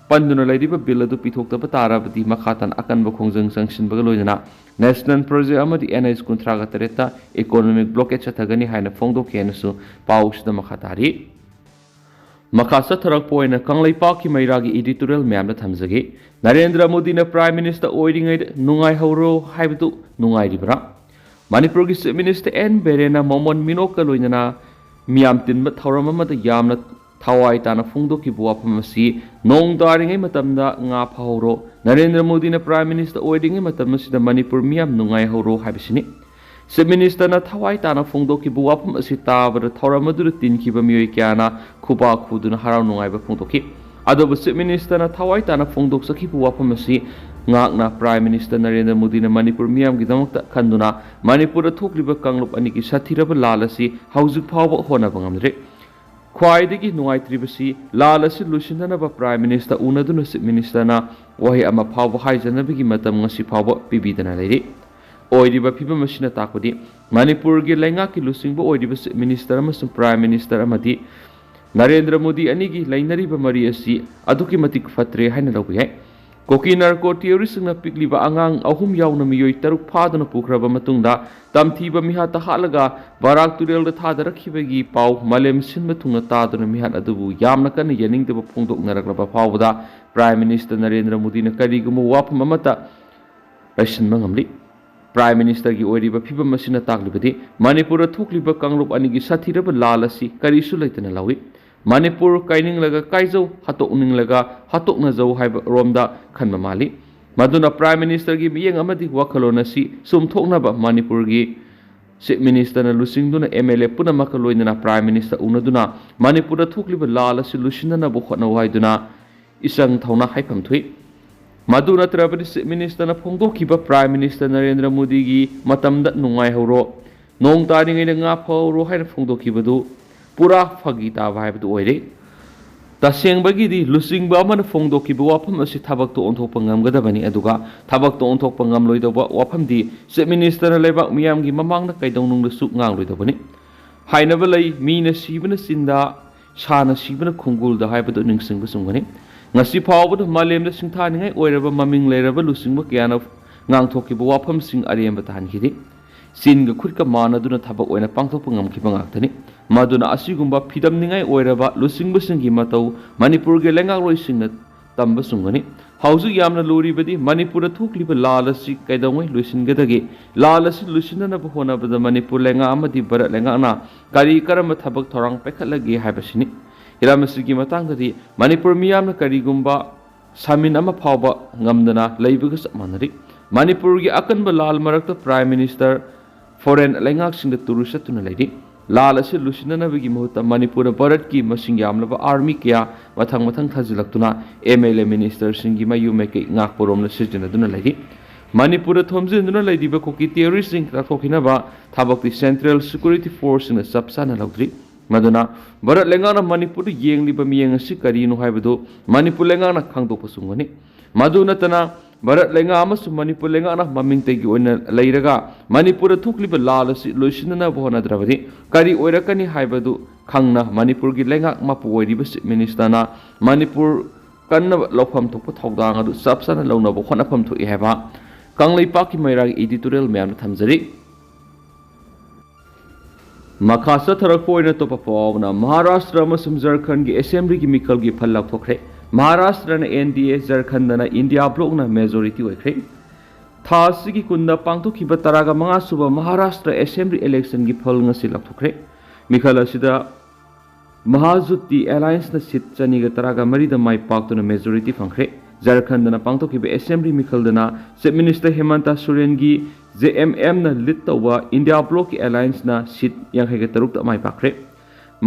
ꯄꯟꯗꯨꯅ ꯂꯩꯔꯤꯕ ꯕꯤꯜ ꯑꯗꯨ ꯄꯤꯊꯣꯛꯇꯕ ꯇꯥꯔꯕꯗꯤ ꯃꯈꯥ ꯇꯥꯅ ꯑꯀꯟꯕ ꯈꯣꯡꯖꯪ ꯆꯪꯁꯤꯟꯕꯒ ꯂꯣꯏꯅꯅ ꯅꯦꯁꯅꯦꯜ ꯄ꯭ꯔꯣꯖꯦꯛ ꯑꯃꯗꯤ ꯑꯦꯟ ꯑꯩꯆ ꯀꯨꯟꯊ꯭ꯔꯥꯒ ꯇꯔꯦꯠꯇ ꯏꯀꯣꯅꯣꯃꯤꯛ ꯕ꯭ꯂꯣꯀꯦꯠ ꯆꯠꯊꯒꯅꯤ ꯍꯥꯏꯅ ꯐꯣꯡꯗꯣꯛꯈꯤ ꯍꯥꯏꯅꯁꯨ ꯄꯥꯎꯁꯤꯗ ꯃꯈꯥ ꯇꯥꯔꯤ꯫ ꯃꯈꯥ ꯆꯠꯊꯔꯛꯄ ꯑꯣꯏꯅ ꯀꯪꯂꯩꯄꯥꯛꯀꯤ ꯃꯩꯔꯥꯒꯤ ꯏꯗꯤꯇꯣꯔꯤꯌꯦꯜ ꯃꯌꯥꯝꯗ ꯊꯝꯖꯒꯦ꯫ ꯅꯔꯦꯟꯗ꯭ꯔ ꯃꯣꯗꯤꯅ ꯄ꯭ꯔꯥꯏꯝ ꯃꯤꯅꯤꯁꯇꯔ ꯑꯣꯏꯔꯤꯉꯩꯗ ꯅꯨꯡꯉꯥꯏꯍꯧꯔꯣ ꯍꯥꯏꯕꯗꯨ ꯅꯨꯡꯉꯥꯏꯔꯤꯕ꯭ꯔꯥ? ꯃꯅꯤꯄꯨꯔꯒꯤ ꯆꯤꯐ ꯃꯤꯅꯤꯁꯇꯔ ꯑꯦꯟ ꯕꯤꯔꯦꯟꯅ ꯃꯣꯃꯣꯟ ꯃꯤꯅꯣꯛꯀ ꯂꯣꯏꯅꯅ ꯃꯤꯌꯥꯝ ꯇꯤꯟꯕ ꯊꯧꯔꯝ ꯑꯃꯗ ꯌꯥꯝꯅ ꯊꯋꯥꯏ ꯇꯥꯅ ꯐꯣꯡꯗꯣꯛꯈꯤꯕ ꯋꯥꯐꯝ ꯑꯁꯤ ꯅꯣꯡ ꯇꯥꯔꯤꯉꯩ ꯃꯇꯝꯗ ꯉꯥ ꯐꯥꯍꯧꯔꯣ, ꯅꯔꯦꯟꯗ꯭ꯔ ꯃꯣꯗꯤꯅ ꯄ꯭ꯔꯥꯏꯝ ꯃꯤꯅꯤꯁꯇꯔ ꯑꯣꯏꯔꯤꯉꯩ ꯃꯇꯝ ꯑꯁꯤꯗ ꯃꯅꯤꯄꯨꯔ ꯃꯤꯌꯥꯝ ꯅꯨꯡꯉꯥꯏꯍꯧꯔꯣ ꯍꯥꯏꯕꯁꯤꯅꯤ꯫ ꯆꯤꯐ ꯃꯤꯅꯤꯁꯇꯔꯅ ꯊꯋꯥꯏ ꯇꯥꯅ ꯐꯣꯡꯗꯣꯛꯈꯤꯕ ꯋꯥꯐꯝ ꯑꯁꯤ ꯇꯥꯕꯗ ꯊꯧꯔꯝ ꯑꯗꯨꯗ ꯇꯤꯟꯈꯤꯕ ꯃꯤꯑꯣꯏ ꯀꯌꯥꯅ ꯈꯨꯕꯥꯛ ꯈꯨꯗꯨꯅ ꯍꯔꯥꯎ ꯅꯨꯡꯉꯥꯏꯕ ꯐꯣꯡꯗꯣꯛꯈꯤ꯫ ꯑꯗꯨꯕꯨ ꯆꯤꯐ ꯃꯤꯅꯤꯁꯇꯔꯅ ꯊꯋꯥꯏ ꯇꯥꯅ ꯐꯣꯡꯗꯣꯛꯆꯈꯤꯕ ꯋꯥꯐꯝ ꯑꯁꯤ ꯉꯥꯛꯅ ꯄ꯭ꯔꯥꯏꯝ ꯃꯤꯅꯤꯁꯇꯔ ꯅꯔꯦꯟꯗ꯭ꯔ ꯃꯣꯗꯤꯅ ꯃꯅꯤꯄꯨꯔ ꯃꯤꯌꯥꯝꯒꯤꯗꯃꯛꯇ ꯈꯟꯗꯨꯅ ꯃꯅꯤꯄꯨꯔꯗ ꯊꯣꯛꯂꯤꯕ ꯀꯥꯡꯂꯨꯞ ꯑꯅꯤꯒꯤ ꯁꯥꯊꯤꯔꯕ ꯂꯥꯜ ꯑꯁꯤ ꯍꯧꯖꯤꯛ ꯐꯥꯎꯕ ꯍꯣꯠꯅꯕ ꯉꯝꯗ꯭ꯔꯤ꯫ ꯈ꯭ꯋꯥꯏꯗꯒꯤ ꯅꯨꯡꯉꯥꯏꯇ꯭ꯔꯤꯕꯁꯤ ꯂꯥꯜ ꯑꯁꯤ ꯂꯣꯏꯁꯤꯟꯅꯅꯕ ꯄ꯭ꯔꯥꯏꯝ ꯃꯤꯅꯤꯁꯇꯔ ꯎꯅꯗꯨꯅ ꯆꯤꯐ ꯃꯤꯅꯤꯁꯇꯔꯅ ꯋꯥꯍꯩ ꯑꯃ ꯐꯥꯎꯕ ꯍꯥꯏꯖꯅꯕꯒꯤ ꯃꯇꯝ ꯉꯁꯤ ꯐꯥꯎꯕ ꯄꯤꯕꯤꯗꯅ ꯂꯩꯔꯤ꯫ ꯑꯣꯏꯔꯤꯕ ꯐꯤꯕꯝ ꯑꯁꯤꯅ ꯇꯥꯛꯄꯗꯤ ꯃꯅꯤꯄꯨꯔꯒꯤ ꯂꯩꯉꯥꯛꯀꯤ ꯂꯨꯆꯤꯡꯕ ꯑꯣꯏꯔꯤꯕ ꯆꯤꯐ ꯃꯤꯅꯤꯁꯇꯔ ꯑꯃꯁꯨꯡ ꯄ꯭ꯔꯥꯏꯝ ꯃꯤꯅꯤꯁꯇꯔ ꯑꯃꯗꯤ ꯅꯔꯦꯟꯗ꯭ꯔ ꯃꯣꯗꯤ ꯑꯅꯤꯒꯤ ꯂꯩꯅꯔꯤꯕ ꯃꯔꯤ ꯑꯁꯤ ꯑꯗꯨꯛꯀꯤ ꯃꯇꯤꯛ ꯐꯠꯇ꯭ꯔꯦ ꯍꯥꯏꯅ ꯂꯧꯕ ꯌꯥꯏ꯫ ꯀꯨꯀꯤ ꯅꯥꯔꯀꯣ ꯇꯦꯔꯣꯔꯤꯁꯁꯤꯡꯅ ꯄꯤꯛꯂꯤꯕ ꯑꯉꯥꯡ ꯑꯍꯨꯝ ꯌꯥꯎꯅ ꯃꯤꯑꯣꯏ ꯇꯔꯨꯛ ꯐꯥꯗꯨꯅ ꯄꯨꯈ꯭ꯔꯕ ꯃꯇꯨꯡꯗ ꯇꯝꯊꯤꯕ ꯃꯤꯍꯥꯠꯇ ꯍꯥꯠꯂꯒ ꯕꯔꯥꯛ ꯇꯨꯔꯦꯜꯗ ꯊꯥꯗꯔꯛꯈꯤꯕꯒꯤ ꯄꯥꯎ ꯃꯥꯂꯦꯝ ꯁꯤꯟꯕ ꯊꯨꯡꯅ ꯇꯥꯗꯨꯅ ꯃꯤꯍꯥꯠ ꯑꯗꯨꯕꯨ ꯌꯥꯝꯅ ꯀꯟꯅ ꯌꯥꯅꯤꯡꯗꯕ ꯐꯣꯡꯗꯣꯛꯅꯔꯛꯂꯕ ꯐꯥꯎꯕꯗ ꯄ꯭ꯔꯥꯏꯝ ꯃꯤꯅꯤꯁꯇꯔ ꯅꯔꯦꯟꯗ꯭ꯔ ꯃꯣꯗꯤꯅ ꯀꯔꯤꯒꯨꯝꯕ ꯋꯥꯐꯝ ꯑꯃꯠꯇ ꯂꯩꯁꯤꯟꯕ ꯉꯝꯂꯤ꯫ ꯄ꯭ꯔꯥꯏꯝ ꯃꯤꯅꯤꯁꯇꯔꯒꯤ ꯑꯣꯏꯔꯤꯕ ꯐꯤꯕꯝ ꯑꯁꯤꯅ ꯇꯥꯛꯂꯤꯕꯗꯤ ꯃꯅꯤꯄꯨꯔꯗ ꯊꯣꯛꯂꯤꯕ ꯀꯥꯡꯂꯨꯞ ꯑꯅꯤꯒꯤ ꯁꯥꯊꯤꯔꯕ ꯂꯥꯜ ꯑꯁꯤ ꯀꯔꯤꯁꯨ ꯂꯩꯇꯅ ꯂꯧꯏ꯫ ꯃꯅꯤꯄꯨꯔ ꯀꯥꯏꯅꯤꯡꯂꯒ ꯀꯥꯏꯖꯧ, ꯍꯥꯠꯇꯣꯛꯅꯤꯡꯂꯒ ꯍꯥꯠꯇꯣꯛꯅꯖꯧ ꯍꯥꯏꯕ ꯔꯣꯝꯗ ꯈꯟꯕ ꯃꯥꯜꯂꯤ꯫ ꯃꯗꯨꯅ ꯄ꯭ꯔꯥꯏꯝ ꯃꯤꯅꯤꯁꯇꯔꯒꯤ ꯃꯤꯠꯌꯦꯡ ꯑꯃꯗꯤ ꯋꯥꯈꯜꯂꯣꯟ ꯑꯁꯤ ꯆꯨꯝꯊꯣꯛꯅꯕ ꯃꯅꯤꯄꯨꯔꯒꯤ ꯆꯤꯐ ꯃꯤꯅꯤꯁꯇꯔꯅ ꯂꯨꯆꯤꯡꯗꯨꯅ ꯑꯦꯝ ꯑꯦꯜ ꯑꯦ ꯄꯨꯝꯅꯃꯛꯀ ꯂꯣꯏꯅꯅ ꯄ꯭ꯔꯥꯏꯝ ꯃꯤꯅꯤꯁꯇꯔ ꯎꯅꯗꯨꯅ ꯃꯅꯤꯄꯨꯔꯗ ꯊꯣꯛꯂꯤꯕ ꯂꯥꯜ ꯑꯁꯤ ꯂꯣꯏꯁꯤꯟꯅꯅꯕ ꯍꯣꯠꯅꯧ ꯍꯥꯏꯗꯨꯅ ꯏꯆꯪ ꯊꯧꯅ ꯍꯥꯏꯐꯝ ꯊꯣꯛꯏ꯫ ꯃꯗꯨ ꯅꯠꯇ꯭ꯔꯕꯗꯤ ꯆꯤꯐ ꯃꯤꯅꯤꯁꯇꯔꯅ ꯐꯣꯡꯗꯣꯛꯈꯤꯕ ꯄ꯭ꯔꯥꯏꯝ ꯃꯤꯅꯤꯁꯇꯔ ꯅꯔꯦꯟꯗ꯭ꯔ ꯃꯣꯗꯤꯒꯤ ꯃꯇꯝꯗ ꯅꯨꯡꯉꯥꯏꯍꯧꯔꯣ, ꯅꯣꯡ ꯇꯥꯔꯤꯉꯩꯗ ꯉꯥ ꯐꯥꯍꯧꯔꯣ ꯍꯥꯏꯅ ꯐꯣꯡꯗꯣꯛꯈꯤꯕꯗꯨ ꯄꯨꯔꯥ ꯐꯥꯒꯤ ꯇꯥꯕ ꯍꯥꯏꯕꯗꯨ ꯑꯣꯏꯔꯦ꯫ ꯇꯁꯦꯡꯕꯒꯤꯗꯤ ꯂꯨꯆꯤꯡꯕ ꯑꯃꯅ ꯐꯣꯡꯗꯣꯛꯈꯤꯕ ꯋꯥꯐꯝ ꯑꯁꯤ ꯊꯕꯛꯇ ꯑꯣꯟꯊꯣꯛꯄ ꯉꯝꯒꯗꯕꯅꯤ, ꯑꯗꯨꯒ ꯊꯕꯛꯇ ꯑꯣꯟꯊꯣꯛꯄ ꯉꯝꯂꯣꯏꯗꯧꯕ ꯋꯥꯐꯝꯗꯤ Chief Minister ꯅ ꯂꯩꯕꯥꯛ ꯃꯤꯌꯥꯝꯒꯤ ꯃꯃꯥꯡꯗ ꯀꯩꯗꯧꯅꯨꯡꯗꯁꯨ ꯉꯥꯡꯂꯣꯏꯗꯧꯕꯅꯤ꯫ ꯍꯥꯏꯅꯕ ꯂꯩ, "ꯃꯤꯅ ꯁꯤꯕꯅ ꯆꯤꯟꯗ, ꯁꯥꯅ ꯁꯤꯕꯅ ꯈꯣꯡꯒꯨꯜꯗ" ꯍꯥꯏꯕꯗꯨ ꯅꯤꯡꯁꯤꯡꯕ ꯆꯨꯝꯒꯅꯤ꯫ ꯉꯁꯤ ꯐꯥꯎꯕꯗ ꯃꯥꯂꯦꯝꯗ ꯁꯤꯡꯊꯥꯅꯤꯡꯉꯥꯏ ꯑꯣꯏꯔꯕ ꯃꯃꯤꯡ ꯂꯩꯔꯕ ꯂꯨꯆꯤꯡꯕ ꯀꯌꯥꯅ ꯉꯥꯡꯊꯣꯛꯈꯤꯕ ꯋꯥꯐꯝꯁꯤꯡ ꯑꯔꯦꯝꯕ ꯇꯥꯍꯟꯈꯤꯗꯦ꯫ ꯆꯤꯟꯒ ꯈꯨꯠꯀ ꯃꯥꯟꯅꯗꯨꯅ ꯊꯕꯛ ꯑꯣꯏꯅ ꯄꯥꯡꯊꯣꯛꯄ ꯉꯝꯈꯤꯕ ꯉꯥꯛꯇꯅꯤ꯫ ꯃꯗꯨꯅ ꯑꯁꯤꯒꯨꯝꯕ ꯐꯤꯗꯝꯅꯤꯡꯉꯥꯏ ꯑꯣꯏꯔꯕ ꯂꯨꯆꯤꯡꯕꯁꯤꯡꯒꯤ ꯃꯇꯧ ꯃꯅꯤꯄꯨꯔꯒꯤ ꯂꯩꯉꯥꯛꯂꯣꯏꯁꯤꯡꯅ ꯇꯝꯕ ꯆꯨꯝꯒꯅꯤ꯫ ꯍꯧꯖꯤꯛ ꯌꯥꯝꯅ ꯂꯨꯔꯤꯕꯗꯤ ꯃꯅꯤꯄꯨꯔꯗ ꯊꯣꯛꯂꯤꯕ ꯂꯥꯜ ꯑꯁꯤ ꯀꯩꯗꯧꯉꯩ ꯂꯣꯏꯁꯤꯟꯒꯗꯒꯦ? ꯂꯥꯜ ꯑꯁꯤ ꯂꯣꯏꯁꯤꯟꯅꯅꯕ ꯍꯣꯠꯅꯕꯗ ꯃꯅꯤꯄꯨꯔ ꯂꯩꯉꯥꯛ ꯑꯃꯗꯤ ꯚꯥꯔꯠ ꯂꯩꯉꯥꯛꯅ ꯀꯔꯤ ꯀꯔꯝꯕ ꯊꯕꯛ ꯊꯧꯔꯥꯡ ꯄꯥꯏꯈꯠꯂꯒꯦ ꯍꯥꯏꯕꯁꯤꯅꯤ꯫ ꯍꯤꯔꯝ ꯑꯁꯤꯒꯤ ꯃꯇꯥꯡꯗꯗꯤ ꯃꯅꯤꯄꯨꯔ ꯃꯤꯌꯥꯝꯅ ꯀꯔꯤꯒꯨꯝꯕ ꯁꯥꯃꯤꯟ ꯑꯃ ꯐꯥꯎꯕ ꯉꯝꯗꯅ ꯂꯩꯕꯒ ꯆꯞ ꯃꯥꯟꯅꯔꯤ꯫ ꯃꯅꯤꯄꯨꯔꯒꯤ ꯑꯀꯟꯕ ꯂꯥꯜ ꯃꯔꯛꯇ Prime Minister foreign ꯂꯩꯉꯥꯛꯁꯤꯡꯗ ꯇꯨꯔ ꯆꯠꯇꯨꯅ ꯂꯩꯔꯤ꯫ ꯂꯥꯜ ꯑꯁꯤ ꯂꯣꯏꯁꯤꯟꯅꯅꯕꯒꯤ ꯃꯍꯨꯠꯇ ꯃꯅꯤꯄꯨꯔꯗ ꯚꯥꯔꯠꯀꯤ ꯃꯁꯤꯡ ꯌꯥꯝꯂꯕ army ꯀꯌꯥ ꯃꯊꯪ ꯃꯊꯪ ꯊꯥꯖꯤꯜꯂꯛꯇꯨꯅ M L A ministerꯁꯤꯡꯒꯤ ꯃꯌꯨꯝ ꯃꯀꯩ ꯉꯥꯛꯄꯔꯣꯝꯗ ꯁꯤꯖꯤꯟꯅꯗꯨꯅ ꯂꯩꯔꯤ꯫ ꯃꯅꯤꯄꯨꯔꯗ ꯊꯣꯝꯖꯤꯟꯗꯨꯅ ꯂꯩꯔꯤꯕ ꯀꯨꯀꯤ terroristꯁꯤꯡ ꯂꯧꯊꯣꯛꯈꯤꯅꯕ ꯊꯕꯛꯇꯤ Central Security Forceꯁꯤꯡꯅ ꯆꯞ ꯆꯥꯅ ꯂꯧꯗ꯭ꯔꯤ꯫ ꯃꯗꯨꯅ ꯚꯥꯔꯠ ꯂꯩꯉꯥꯛꯅ ꯃꯅꯤꯄꯨꯔꯗ ꯌꯦꯡꯂꯤꯕ ꯃꯤꯠꯌꯦꯡ ꯑꯁꯤ ꯀꯔꯤꯅꯣ ꯍꯥꯏꯕꯗꯨ ꯃꯅꯤꯄꯨꯔ ꯂꯩꯉꯥꯛꯅ ꯈꯪꯗꯣꯛꯄ ꯆꯨꯝꯒꯅꯤ꯫ ꯃꯗꯨ ꯅꯠꯇꯅ ꯚꯥꯔꯠ ꯂꯩꯉꯥꯛ ꯑꯃꯁꯨꯡ ꯃꯅꯤꯄꯨꯔ ꯂꯩꯉꯥꯛꯅ ꯃꯃꯤꯡꯇꯒꯤ ꯑꯣꯏꯅ ꯂꯩꯔꯒ ꯃꯅꯤꯄꯨꯔꯗ ꯊꯣꯛꯂꯤꯕ ꯂꯥꯜ ꯑꯁꯤ ꯂꯣꯏꯁꯤꯟꯅꯅꯕ ꯍꯣꯠꯅꯗ꯭ꯔꯕꯗꯤ ꯀꯔꯤ ꯑꯣꯏꯔꯛꯀꯅꯤ ꯍꯥꯏꯕꯗꯨ ꯈꯪꯅ ꯃꯅꯤꯄꯨꯔꯒꯤ ꯂꯩꯉꯥꯛ ꯃꯄꯨ ꯑꯣꯏꯔꯤꯕ Chief Ministerꯅ ꯃꯅꯤꯄꯨꯔ ꯀꯟꯅꯕ ꯂꯧꯐꯝ ꯊꯣꯛꯄ ꯊꯧꯗꯥꯡ ꯑꯗꯨ ꯆꯞ ꯆꯥꯅ ꯂꯧꯅꯕ ꯍꯣꯠꯅꯐꯝ ꯊꯣꯛꯏ ꯍꯥꯏꯕ ꯀꯪꯂꯩꯄꯥꯛꯀꯤ ꯃꯩꯔꯥꯒꯤ editorial ꯃꯌꯥꯝꯗ ꯊꯝꯖꯔꯤ꯫ ꯃꯈꯥ ꯆꯠꯊꯔꯛꯄ ꯑꯣꯏꯅ ꯑꯇꯣꯞꯄ ꯄꯥꯎ ꯑꯃꯅ ꯃꯍꯥꯔꯥꯁꯇ꯭ꯔ ꯑꯃꯁꯨꯡ ꯖꯔꯈꯟꯒꯤ assemblyꯒꯤ ꯃꯤꯈꯜꯒꯤ ꯐꯜ ꯂꯥꯎꯊꯣꯛꯈ꯭ꯔꯦ꯫ ꯃꯍꯥꯔꯥꯁꯇ꯭ꯔꯅ N D A, ꯖꯔꯈꯟꯗꯅ ꯏꯟꯗꯤꯌꯥ ꯕ꯭ꯂꯣꯛꯅ majority ꯑꯣꯏꯈ꯭ꯔꯦ꯫ ꯊꯥ ꯑꯁꯤꯒꯤ ꯀꯨꯟꯗ ꯄꯥꯡꯊꯣꯛꯈꯤꯕ ꯇꯔꯥꯒ ꯃꯉꯥ ꯁꯨꯕ ꯃꯍꯥꯔꯥꯁꯇ꯭ꯔ assembly electionꯒꯤ ꯐꯜ ꯉꯁꯤ ꯂꯥꯎꯊꯣꯛꯈ꯭ꯔꯦ꯫ ꯃꯤꯈꯜ ꯑꯁꯤꯗ ꯃꯍꯥꯖꯨꯇꯤ allianceꯅ seat ꯆꯅꯤꯒ ꯇꯔꯥꯒ ꯃꯔꯤꯗ ꯃꯥꯏ ꯄꯥꯛꯇꯨꯅ majority ꯐꯪꯈ꯭ꯔꯦ꯫ ꯖꯔꯈꯟꯗꯅ ꯄꯥꯡꯊꯣꯛꯈꯤꯕ assembly ꯃꯤꯈꯜꯗꯅ Chief Minister ꯍꯦꯃꯟꯇ ꯁꯣꯔꯦꯟꯒꯤ J M Mꯅ lead ꯇꯧꯕ ꯏꯟꯗꯤꯌꯥ ꯕ꯭ꯂꯣꯛꯀꯤ allianceꯅ seat ꯌꯥꯡꯈꯩꯒ ꯇꯔꯨꯛꯇ ꯃꯥꯏ ꯄꯥꯛꯈ꯭ꯔꯦ꯫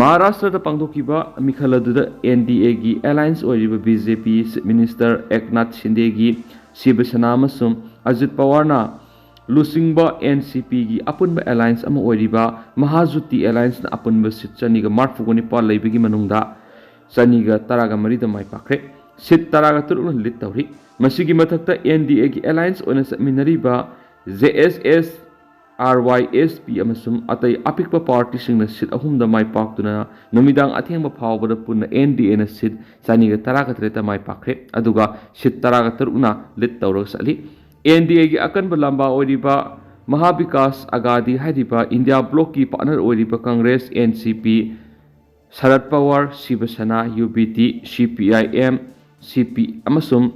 ꯃꯍꯥꯔꯥꯁꯇ꯭ꯔꯗ ꯄꯥꯡꯊꯣꯛꯈꯤꯕ ꯃꯤꯈꯜ ꯑꯗꯨꯗ N D Aꯒꯤ alliance ꯑꯣꯏꯔꯤꯕ B J P Chief Minister ꯑꯦꯛꯅꯥꯊ ꯁꯤꯟꯗꯦꯒꯤ ꯁꯤꯕ ꯁꯦꯅꯥ ꯑꯃꯁꯨꯡ ꯑꯖꯤꯠ ꯄꯋꯥꯔꯅ ꯂꯨꯆꯤꯡꯕ N C Pꯒꯤ ꯑꯄꯨꯟꯕ alliance ꯑꯃ ꯑꯣꯏꯔꯤꯕ ꯃꯍꯥꯖꯨꯇꯤ allianceꯅ ꯑꯄꯨꯟꯕ seat ꯆꯅꯤꯒ ꯃꯔꯤꯐꯨꯒ ꯅꯤꯄꯥꯜ ꯂꯩꯕꯒꯤ ꯃꯅꯨꯡꯗ ꯆꯅꯤꯒ ꯇꯔꯥꯒ ꯃꯔꯤꯗ ꯃꯥꯏ ꯄꯥꯛꯈ꯭ꯔꯦ꯫ ꯁꯤꯠ ꯇꯔꯥꯒ ꯇꯔꯨꯛꯅ ꯂꯤꯗ ꯇꯧꯔꯤ꯫ ꯃꯁꯤꯒꯤ ꯃꯊꯛꯇ ꯑꯦꯟ ꯗꯤ ꯑꯦꯒꯤ ꯑꯦꯂꯥꯏꯟꯁ ꯑꯣꯏꯅ ꯆꯠꯃꯤꯟꯅꯔꯤꯕ ꯖꯦ ꯑꯦꯁ ꯑꯦꯁ, ꯑꯥꯔ ꯋꯥꯏ ꯑꯦꯁ ꯄꯤ ꯑꯃꯁꯨꯡ ꯑꯇꯩ ꯑꯄꯤꯛꯄ ꯄꯥꯔꯇꯤꯁꯤꯡꯅ ꯁꯤꯠ ꯑꯍꯨꯝꯗ ꯃꯥꯏ ꯄꯥꯛꯇꯨꯅ ꯅꯨꯃꯤꯗꯥꯡ ꯑꯊꯦꯡꯕ ꯐꯥꯎꯕꯗ ꯄꯨꯟꯅ ꯑꯦꯟ ꯗꯤ ꯑꯦꯅ ꯁꯤꯠ ꯆꯅꯤꯒ ꯇꯔꯥꯒ ꯇꯔꯦꯠꯇ ꯃꯥꯏ ꯄꯥꯛꯈ꯭ꯔꯦ꯫ ꯑꯗꯨꯒ ꯁꯤꯠ ꯇꯔꯥꯒ ꯇꯔꯨꯛꯅ ꯂꯤꯗ ꯇꯧꯔꯒ ꯆꯠꯂꯤ꯫ ꯑꯦꯟ ꯗꯤ ꯑꯦꯒꯤ ꯑꯀꯟꯕ ꯂꯝꯕꯥ ꯑꯣꯏꯔꯤꯕ ꯃꯍꯥꯕꯤꯀꯥꯁ ꯑꯒꯥꯗꯤ ꯍꯥꯏꯔꯤꯕ ꯏꯟꯗꯤꯌꯥ ꯕ꯭ꯂꯣꯛꯀꯤ ꯄꯥꯔꯠꯅꯔ ꯑꯣꯏꯔꯤꯕ ꯀꯪꯒ꯭ꯔꯦꯁ, ꯑꯦꯟ ꯁꯤ ꯄꯤ, ꯁꯔꯠ ꯄꯋꯥꯔ, ꯁꯤꯕ ꯁꯦꯅꯥ, ꯌꯨ ꯕꯤ ꯇꯤ, ꯁꯤ ꯄꯤ ꯑꯥꯏ ꯑꯦꯝ, ꯁꯤ ꯄꯤ ꯑꯃꯁꯨꯡ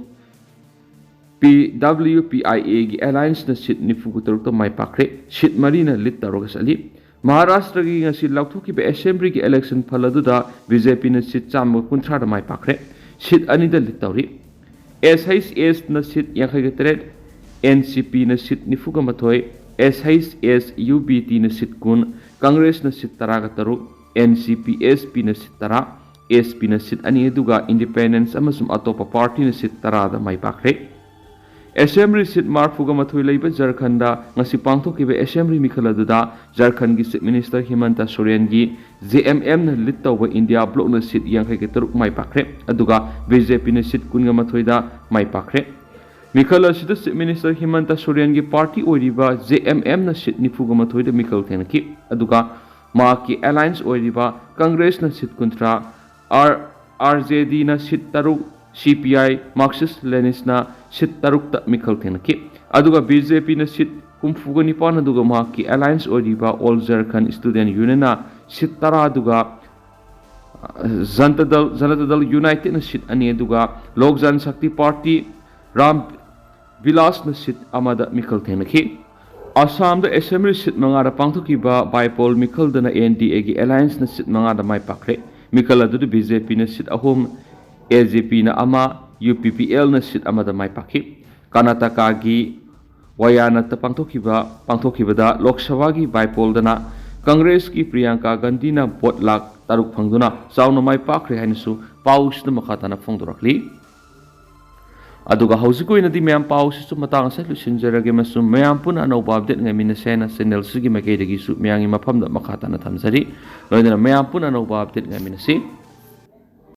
ꯄꯤ ꯗꯕ꯭ꯂꯤꯎ ꯄꯤ ꯑꯥꯏ ꯑꯦꯒꯤ ꯑꯦꯂꯥꯏꯟꯁꯅ ꯁꯤꯠ ꯅꯤꯐꯨꯒ ꯇꯔꯨꯛꯇ ꯃꯥꯏ ꯄꯥꯛꯈ꯭ꯔꯦ꯫ ꯁꯤꯠ ꯃꯔꯤꯅ ꯂꯤꯗ ꯇꯧꯔꯒ ꯆꯠꯂꯤ꯫ ꯃꯍꯥꯔꯥꯁꯇ꯭ꯔꯒꯤ ꯉꯁꯤ ꯂꯥꯎꯊꯣꯛꯈꯤꯕ ꯑꯦꯁꯦꯝꯕ꯭ꯂꯤꯒꯤ ꯏꯂꯦꯛꯁꯟ ꯐꯜ ꯑꯗꯨꯗ ꯕꯤ ꯖꯦ ꯄꯤꯅ ꯁꯤꯠ ꯆꯥꯝꯃꯒ ꯀꯨꯟꯊ꯭ꯔꯥꯗ ꯃꯥꯏ ꯄꯥꯛꯈ꯭ꯔꯦ꯫ ꯁꯤꯠ ꯑꯅꯤꯗ ꯂꯤꯗ ꯇꯧꯔꯤ꯫ ꯑꯦꯁ ꯑꯩꯆ ꯑꯦꯁꯅ ꯁꯤꯠ ꯌꯥꯡꯈꯩꯒ ꯇꯔꯦꯠ, ꯑꯦꯟ ꯁꯤ ꯄꯤꯅ ꯁꯤꯠ ꯅꯤꯐꯨꯒ ꯃꯥꯊꯣꯏ, ꯑꯦꯁ ꯑꯩꯆ ꯑꯦꯁ ꯌꯨ ꯕꯤ ꯇꯤꯅ ꯁꯤꯠ ꯀꯨꯟ, ꯀꯪꯒ꯭ꯔꯦꯁꯅ ꯁꯤꯠ ꯇꯔꯥꯒ ꯇꯔꯨꯛ, ꯑꯦꯟ ꯁꯤ ꯄꯤ ꯑꯦꯁ ꯄꯤꯅ ꯁꯤꯠ ꯇꯔꯥ, ꯑꯦꯁ ꯄꯤꯅ ꯁꯤꯠ ꯑꯅꯤ, ꯑꯗꯨꯒ ꯏꯟꯗꯤꯄꯦꯟꯗꯦꯟꯁ ꯑꯃꯁꯨꯡ ꯑꯇꯣꯞꯄ ꯄꯥꯔꯇꯤꯅ ꯁꯤꯠ ꯇꯔꯥꯗ ꯃꯥꯏ ꯄꯥꯛꯈ꯭ꯔꯦ꯫ ꯑꯦꯁꯦꯝꯕ꯭ꯂꯤ ꯁꯤꯠ ꯃꯔꯤꯐꯨꯒ ꯃꯥꯊꯣꯏ ꯂꯩꯕ ꯖꯔꯈꯟꯗ ꯉꯁꯤ ꯄꯥꯡꯊꯣꯛꯈꯤꯕ ꯑꯦꯁꯦꯝꯕ꯭ꯂꯤ ꯃꯤꯈꯜ ꯑꯗꯨꯗ ꯖꯔꯈꯟꯒꯤ ꯆꯤꯐ ꯃꯤꯅꯤꯁꯇꯔ ꯍꯤꯃꯟꯇ ꯁꯣꯔꯦꯟꯒꯤ ꯖꯦ ꯑꯦꯝ ꯑꯦꯝꯅ ꯂꯤꯗ ꯇꯧꯕ ꯏꯟꯗꯤꯌꯥ ꯕ꯭ꯂꯣꯛꯅ ꯁꯤꯠ ꯌꯥꯡꯈꯩꯒ ꯇꯔꯨꯛ ꯃꯥꯏ ꯄꯥꯛꯈ꯭ꯔꯦ, ꯑꯗꯨꯒ ꯕꯤ ꯖꯦ ꯄꯤꯅ ꯁꯤꯠ ꯀꯨꯟꯒ ꯃꯥꯊꯣꯏꯗ ꯃꯥꯏ ꯄꯥꯛꯈ꯭ꯔꯦ꯫ ꯃꯤꯈꯜ ꯑꯁꯤꯗ ꯆꯤꯐ ꯃꯤꯅꯤꯁꯇꯔ ꯍꯤꯃꯟꯇ ꯁꯣꯔꯦꯟꯒꯤ ꯄꯥꯔꯇꯤ ꯑꯣꯏꯔꯤꯕ ꯖꯦ ꯑꯦꯝ ꯑꯦꯝꯅ ꯁꯤꯠ ꯅꯤꯐꯨꯒ ꯃꯥꯊꯣꯏꯗ ꯃꯤꯈꯜ ꯊꯦꯡꯅꯈꯤ, ꯑꯗꯨꯒ ꯃꯍꯥꯛꯀꯤ ꯑꯦꯂꯥꯏꯟꯁ ꯑꯣꯏꯔꯤꯕ ꯀꯪꯒ꯭ꯔꯦꯁꯅ ꯁꯤꯠ ꯀꯨꯟꯊ꯭ꯔꯥ, ꯑꯥꯔ, ꯑꯥꯔ ꯖꯦ ꯗꯤꯅ ꯁꯤꯠ ꯇꯔꯨꯛ, ꯁꯤ ꯄꯤ ꯑꯥꯏ, ꯃꯥꯔꯛꯁꯤꯁ ꯂꯦꯅꯤꯁꯅ ꯁꯤꯠ ꯇꯔꯨꯛꯇ ꯃꯤꯈꯜ ꯊꯦꯡꯅꯈꯤ, ꯑꯗꯨꯒ ꯕꯤ ꯖꯦ ꯄꯤꯅ ꯁꯤꯠ ꯍꯨꯝꯐꯨꯒ ꯅꯤꯄꯥꯟ, ꯑꯗꯨꯒ ꯃꯍꯥꯛꯀꯤ ꯑꯦꯂꯥꯏꯟꯁ ꯑꯣꯏꯔꯤꯕ ꯑꯣꯜ ꯖꯔꯈꯟ ꯁ꯭ꯇꯨꯗꯦꯟꯠ ꯌꯨꯅꯤꯌꯟꯅ ꯁꯤꯠ ꯇꯔꯥ, ꯑꯗꯨꯒ ꯖꯅꯇꯥ ꯗꯜ, ꯖꯅꯇꯥ ꯗꯜ ꯌꯨꯅꯥꯏꯇꯦꯗꯅ ꯁꯤꯠ ꯑꯅꯤ, ꯑꯗꯨꯒ ꯂꯣꯛ ꯖꯟ ꯁꯛꯇꯤ ꯄꯥꯔꯇꯤ, ꯔꯥꯝ ꯕꯤꯂꯥꯁꯅ ꯁꯤꯠ ꯑꯃꯗ ꯃꯤꯈꯜ ꯊꯦꯡꯅꯈꯤ꯫ ꯑꯁꯥꯝꯗ ꯑꯦꯁꯦꯝꯕ꯭ꯂꯤ ꯁꯤꯠ ꯃꯉꯥꯗ ꯄꯥꯡꯊꯣꯛꯈꯤꯕ ꯕꯥꯏꯄꯣꯜ ꯃꯤꯈꯜꯗꯅ ꯑꯦꯟ ꯗꯤ ꯑꯦꯒꯤ ꯑꯦꯂꯥꯏꯟꯁꯅ ꯁꯤꯠ ꯃꯉꯥꯗ ꯃꯥꯏ ꯄꯥꯛꯈ꯭ꯔꯦ꯫ ꯃꯤꯈꯜ ꯑꯗꯨꯗ ꯕꯤ ꯖꯦ ꯄꯤꯅ ꯁꯤꯠ ꯑꯍꯨꯝ, ꯑꯦ ꯖꯦ ꯄꯤꯅ ꯑꯃ, ꯌꯨ ꯄꯤ ꯄꯤ ꯑꯦꯜꯅ ꯁꯤꯠ ꯑꯃꯗ ꯃꯥꯏ ꯄꯥꯛꯈꯤ꯫ ꯀꯔꯅꯥꯇꯀꯥꯒꯤ ꯋꯥꯌꯥꯅꯠꯇ ꯄꯥꯡꯊꯣꯛꯈꯤꯕ, ꯄꯥꯡꯊꯣꯛꯈꯤꯕꯗ ꯂꯣꯛ ꯁꯚꯥꯒꯤ ꯕꯥꯏꯄꯣꯜꯗꯅ ꯀꯪꯒ꯭ꯔꯦꯁꯀꯤ ꯄ꯭ꯔꯤꯌꯥꯡꯀꯥ ꯒꯥꯟꯙꯤꯅ ꯚꯣꯠ ꯂꯥꯈ ꯇꯔꯨꯛ ꯐꯪꯗꯨꯅ ꯆꯥꯎꯅ ꯃꯥꯏ ꯄꯥꯛꯈ꯭ꯔꯦ ꯍꯥꯏꯅꯁꯨ ꯄꯥꯎꯁꯤꯗ ꯃꯈꯥ ꯇꯥꯅ ꯐꯣꯡꯗꯣꯔꯛꯂꯤ꯫ ꯑꯗꯨꯒ ꯍꯧꯖꯤꯛꯀꯤ ꯑꯣꯏꯅꯗꯤ ꯃꯌꯥꯝ ꯄꯥꯎꯁꯤꯁꯨ ꯃꯇꯥꯡ ꯑꯁꯤꯗ ꯂꯣꯏꯁꯤꯟꯖꯔꯒꯦ, ꯑꯃꯁꯨꯡ ꯃꯌꯥꯝ ꯄꯨꯟꯅ ꯑꯅꯧꯕ ꯑꯞꯗꯦꯠ ꯉꯥꯏꯃꯤꯟꯅꯁꯦ ꯍꯥꯏꯅ ꯆꯦꯅꯦꯜꯁꯤꯒꯤ ꯃꯥꯏꯀꯩꯗꯒꯤꯁꯨ ꯃꯌꯥꯝꯒꯤ ꯃꯐꯝꯗ ꯃꯈꯥ ꯇꯥꯅ ꯊꯝꯖꯔꯤ꯫ ꯂꯣꯏꯅꯅ ꯃꯌꯥꯝ ꯄꯨꯟꯅ ꯑꯅꯧꯕ ꯑꯞꯗꯦꯠ ꯉꯥꯏꯃꯤꯟꯅꯁꯤ꯫